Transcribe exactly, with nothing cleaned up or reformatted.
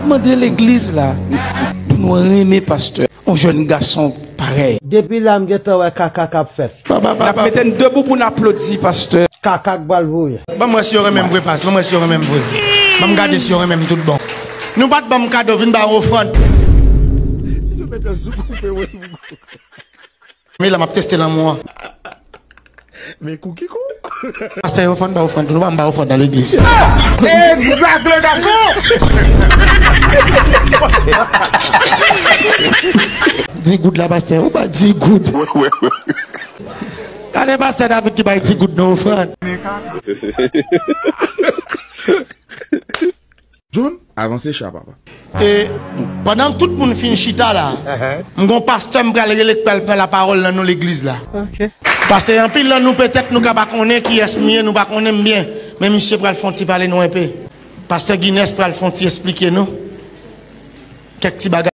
Mande legliz la pou nou renmen pastè. On jèn gason parèy. Depi la m gentan wè kaka k ap fèt. N ap mete n debou pou n aplodi pastè. Kaka k pral voye. Ban m wè si yo renmen m vre pas. Ban m wè si yo renmen m vre. Ban m gade si yo renmen m tout bon. Nou pa t ban m kado, vin ba ofrann. Men la m ap teste lanmou an. Men kou ki kou. Pastè yo fann ba ofrann tou, nou pa m ba ofrann nan legliz. Egzak, le gason. Di goud la, pastè, ou ba di goud. Gade pastè David ki bay di goud nan ofrann. John, avanse cha, papa. E pandan tout moun fin chita la, m gon pastè m pral rele k pral pran lapawòl nan non legliz la. Paske anpil nan nou petèt nou ka pa konnen kiyès m ye, nou pa konnen m byen. Men misye pral fè yon ti pale nou enpe. Pastè Guinness pral fè yon ti esplike nou kèk ti bagay.